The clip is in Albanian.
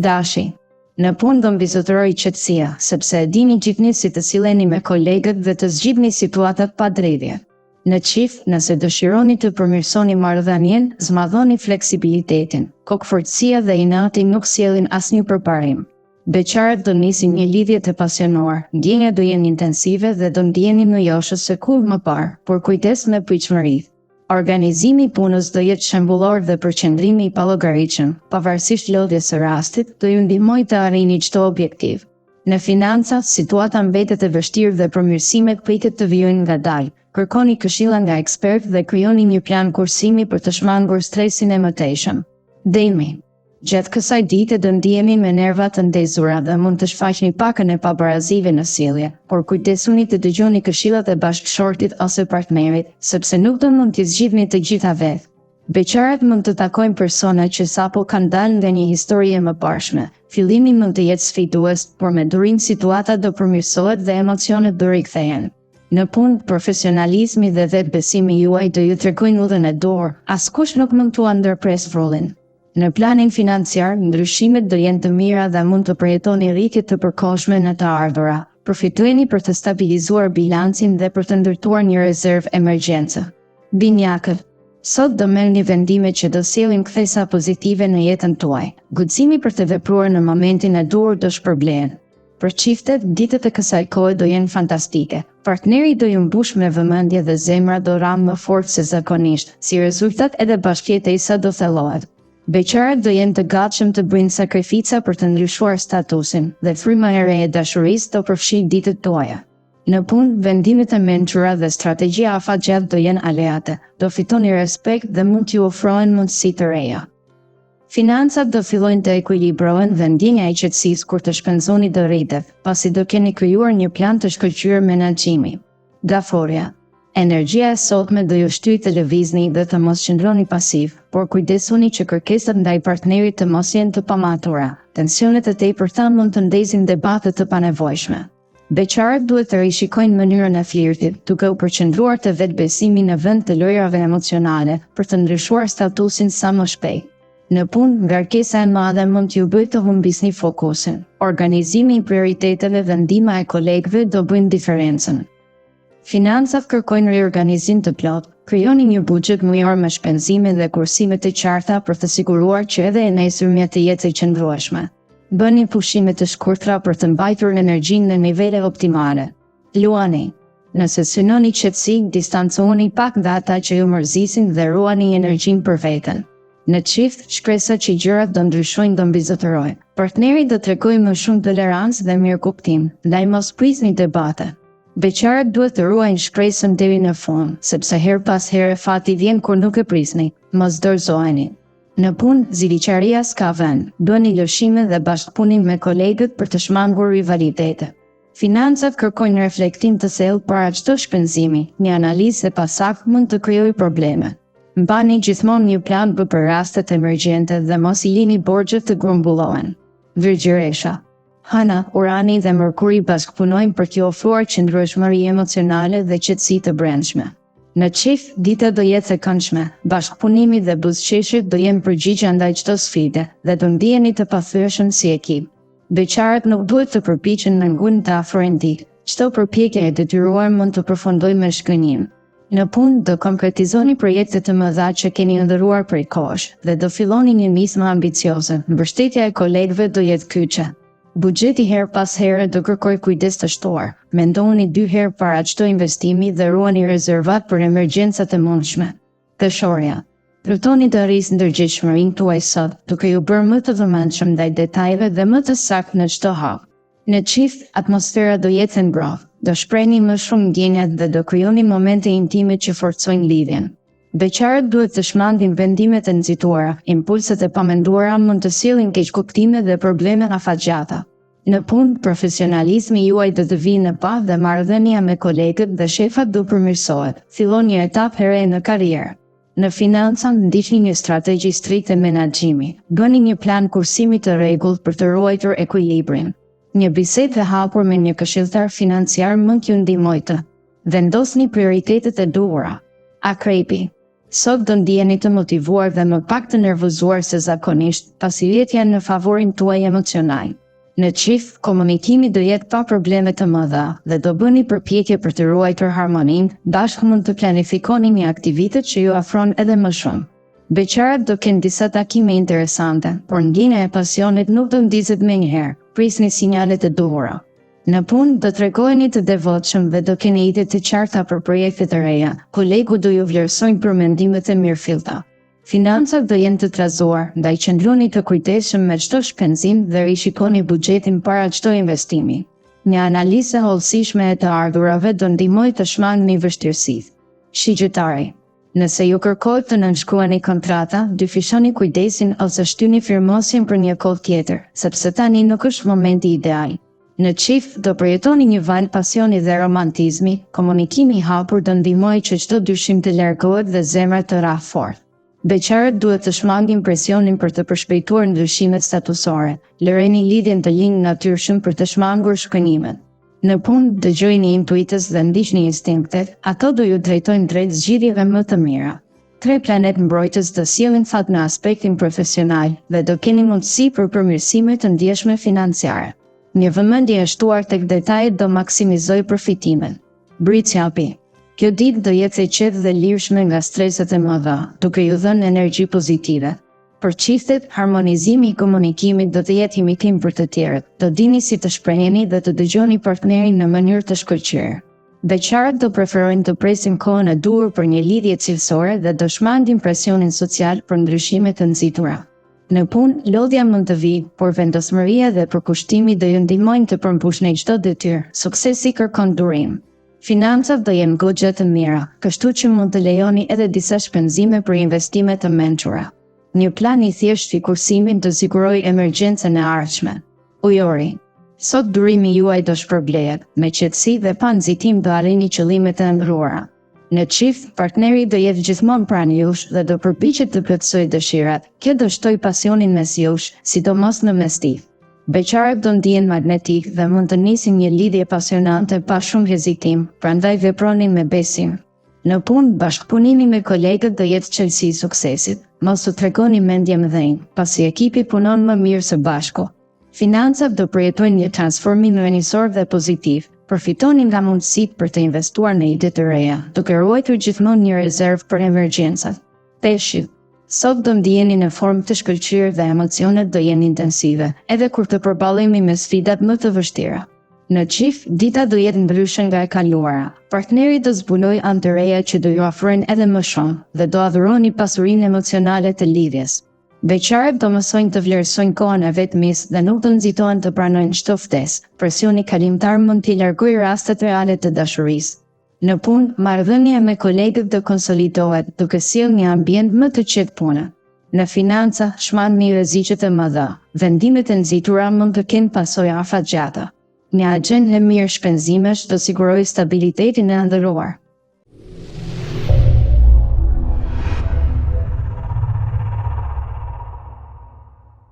Dashi. Në punë do mbizotërojë qetësia, sepse e dini gjithnjë si të silleni me kolegët dhe të zgjidhni situatat pa dredhje. Në çift, nëse dëshironi të përmirësoni marrëdhënien, zmadhoni fleksibilitetin. Kokëfortësia dhe inati nuk sjellin asnjë përparim. Beqarët do nisin një lidhje të pasionuar, ndjenjat do jenë intensive dhe do ndiheni më joshës se kurrë më parë, por kujdes me pritshmëritë. Organizimi i punës do jetë shembullor dhe përqendrimi i pallogaritshëm, pavarësisht lodhjes së rastit, do ju ndihmojë të arrini çdo objektiv. Në financa, situata mbetet e vështirë dhe përmirësimet pritet të vijojnë ngadalë. Kërkoni këshilla nga ekspertë dhe krijoni një plan kursimi për të shmangur stresin e mëtejshëm. Demi. Gjatë kësaj dite do ndiheni me nerva të ndezura dhe mund të shfaqni pakën e pabarazive në sjellje, por kujdesuni të dëgjoni këshillat e bashkëshortit ose partnerit, sepse nuk do mund t'i zgjidhni të gjitha vetë. Beqarët mund të takojnë persona që sapo kanë dalë nga një histori e mëparshme. Fillimi mund të jetë sfidues, por me durim situata do përmirësohet dhe emocionet do rikthehen. Në punë, profesionalizmi dhe vetëbesimi juaj do ju tregojnë udhën e duhur, askush nuk mund t'ua ndërpresë vrullin. Në planin financiar, ndryshimet do jenë të mira dhe mund të përjetoni rritje të përkohshme në të ardhura. Përfitojeni për të stabilizuar bilancin dhe për të ndërtuar një rezervë emergjence. Binjakët, Sot do merrni vendime që do sjellin kthesa pozitive në jetën tuaj. Guximi për të vepruar në momentin e duhur do shpërblehet. Për çiftet, ditët e kësaj kohe do jenë fantastike. Partneri do ju mbushë me vëmendje dhe zemra do rrahë më fort se zakonisht, si rezultat edhe bashkëjetesa do thellohet. Beqarët do jenë të gatshëm të bëjnë sakrifica për të ndryshuar statusin, dhe fryma e re e dashurisë do përfshijë ditët tuaja. Në punë, vendimet e mençura dhe strategjia afatgjatë do jenë aleate, do fitoni respekt dhe mund t'ju ofrohen mundësi të reja. Financat do fillojnë të ekuilibrohen dhe ndjenja e qetësisë kur të shpenzoni do rritet, pasi do keni krijuar një plan të shkëlqyer menaxhimi. Gaforja. Energjia e sotme do ju shtyjë të lëvizni dhe të mos qëndroni pasiv, por kujdesuni që kërkesat ndaj partnerit të mos jenë të pamatura. Tensionet e tepërta mund të ndezin debate të panevojshme. Beqarët duhet të rishikojnë mënyrën e flirtit, duke u përqendruar te vetëbesimi në vend të lojërave emocionale, për të ndryshuar statusin sa më shpejt. Në punë, ngarkesa e madhe mund t'ju bëjë të humbisni fokusin. Organizimi i prioriteteve dhe ndihma e kolegëve do bëjnë diferencën. Financat kërkojnë riorganizim të plotë. Krijoni një buxhet mujor me shpenzime dhe kursime të qarta për të siguruar që edhe e nesërmja të jetë e qëndrueshme. Bëni pushime të shkurtra për të mbajtur energjinë në nivele optimale. Luani. Nëse synoni qetësi, distancohuni pak nga ata që ju mërzisin dhe ruani energjinë për veten. Në çift, shpresa që gjërat do ndryshojnë do mbizotërojë. Partneri do tregojë më shumë tolerancë dhe mirëkuptim, ndaj mos prisni debate. Beqarët duhet të ruajnë shpresën deri në fund, sepse herë pas here fati vjen kur nuk e prisni. Mos dorëzoheni. Në punë, ziliqaria s'ka vend. Bëni lëshime dhe bashkëpunim me kolegët për të shmangur rivalitete. Financat kërkojnë reflektim të thellë para çdo shpenzimi, një analizë e pasaktë mund të krijojë probleme. Mbani gjithmonë një plan B për rastet emergjente dhe mos i lini borxhet të grumbullohen. Virgjëresha. Hëna, Urani dhe Mërkuri bashkëpunojnë për t'ju ofruar qëndrueshmëri emocionale dhe qetësi të brendshme. Në çift, dita do jetë e këndshme, bashkëpunimi dhe buzëqeshjet do jenë përgjigja ndaj çdo sfide dhe do ndiheni të pathyeshëm si ekip. Beqarët nuk duhet të përpiqen me ngulm të afrojnë dikë, çdo përpjekje e detyruar mund të përfundojë me zhgënjim. Në punë, do konkretizoni projekte të mëdha që keni ëndërruar prej kohësh dhe do filloni një nismë ambicioze, mbështetja e kolegëve do jetë kyçe. Buxheti herë pas here do kërkojë kujdes të shtuar. Mendohuni dy herë para çdo investimi dhe ruani rezervat për emergjencat e mundshme. Peshorja. Plutoni do rrisë ndërgjegjshmërinë tuaj sot, duke ju bërë më të vëmendshëm ndaj detajeve dhe më të saktë në çdo hap. Në çift, atmosfera do jetë e ngrohtë, do shprehni më shumë ndjenjat dhe do krijoni momente intime që forcojnë lidhjen. Beqarët duhet të shmangin vendimet e nxituara, impulset e pamenduara mund të sjellin keqkuptime dhe probleme afatgjata. Në punë, profesionalizmi juaj do të vijë në pah dhe marrëdhënia me kolegët dhe shefat do përmirësohet. Fillon një etapë e re në karrierë. Në financa, ndiqni një strategji strikte menaxhimi. Bëni një plan kursimi të rregullt për të ruajtur ekuilibrin. Një bisedë e hapur me një këshilltar financiar mund t'ju ndihmojë të vendosni prioritetet e duhura. Akrepi. Sot do ndiheni të motivuar dhe më pak të nervozuar se zakonisht, pasi yjet janë në favorin tuaj emocional. Në çift, komunikimi do jetë pa probleme të mëdha dhe do bëni përpjekje për të ruajtur harmoninë, bashkë mund të planifikoni një aktivitet që ju afron edhe më shumë. Beqarët do kenë disa takime interesante, por ndjenja e pasionit nuk do ndizet menjëherë, prisni sinjalet e duhura. Në punë, do tregoheni të devotshëm dhe do keni ide të qarta për projekte të reja, kolegët do ju vlerësojnë për mendimet e mirëfillta. Financat do jenë të trazuar, ndaj qëndroni të kujdesshëm me çdo shpenzim dhe rishikoni buxhetin para çdo investimi. Një analizë e hollësishme e të ardhurave do ndihmojë të shmangni vështirësitë. Shigjetari. Nëse ju kërkohet të nënshkruani kontrata, dyfishoni kujdesin ose shtyni firmosjen për një kohë tjetër, sepse tani nuk është momenti ideal. Në çift, do përjetoni një valë pasioni dhe romantizmi, komunikimi i hapur do ndihmojë që çdo dyshim të largohet dhe zemra të rrahë fort. Beqarët duhet të shmangin presionin për të përshpejtuar ndryshimet statusore, lëreni lidhjen të lindë natyrshëm për të shmangur zhgënjimet. Në punë, dëgjojini intuitës dhe ndiqni instinktet, ato do ju drejtojnë drejt zgjidhjeve më të mira. Tre planetë mbrojtës do sjellin fat në aspektin profesional dhe do keni mundësi për përmirësime të ndjeshme financiare. Një vëmendje e shtuar tek detajet do maksimizojë përfitimet. Bricjapi. Kjo ditë do jetë e qetë dhe lirshme nga streset e mëdha, duke ju dhënë energji pozitive. Për çiftet, harmonizimi i komunikimit do të jetë imitim për të tjerët. Do dini si të shpreheni dhe të dëgjoni partnerin në mënyrë të shkëlqyer. Beqarët do preferojnë të presin kohën e duhur për një lidhje cilësore dhe do shmangin presionin social për ndryshime të nxitura. Në punë, lodhja mund të vijë, por vendosmëria dhe përkushtimi do ju ndihmojnë të përmbushni çdo detyrë. Suksesi kërkon durim. Financat do jenë goxha të mira, kështu që mund të lejoni edhe disa shpenzime për investime të mençura. Një plan i thjeshtë i kursimit do sigurojë emergjencën e ardhshme. Ujori. Sot durimi juaj do shpërblehet, me qetësi dhe pa nxitim do arrini qëllimet e ëndërruara. Në çift, partneri do jetë gjithmonë pranë jush dhe do përpiqet të plotësojë dëshirat. Kjo do shtojë pasionin mes jush, sidomos në mesditë. Beqarët do ndihen magnetikë dhe mund të nisin një lidhje pasionante pa shumë hezitim, prandaj veproni me besim. Në punë, bashkëpunimi me kolegët do jetë çelësi i suksesit. Mos u tregoni mendjemëdhenj, pasi ekipi punon më mirë së bashku. Financat do përjetojnë një transformim rrënjësor dhe pozitiv. Përfitoni nga mundësitë për të investuar në ide të reja, duke ruajtur gjithmonë një rezervë për emergjencat. Peshqit. Sot do ndiheni në formë të shkëlqyer dhe emocionet do jenë intensive, edhe kur të përballemi me sfidat më të vështira. Në çift, dita do jetë ndryshe nga e kaluara. Partneri do zbulojë anë të reja që do ju afrojnë edhe më shumë dhe do adhuroni pasurinë emocionale të lidhjes. Beqarët do mësojnë të vlerësojnë kohën e vetmisë dhe nuk do nxitohen të pranojnë çdo ftesë. Presioni kalimtar mund t'i largojë rastet reale të dashurisë. Në punë, marrëdhënia me kolegët do konsolidohet, duke sjellë një ambient më të qetë pune. Në financa, shmangni rreziqet e mëdha. Vendimet e nxitura mund të kenë pasoja afatgjata. Një axhendë e mirë shpenzimesh do sigurojë stabilitetin e ëndërruar.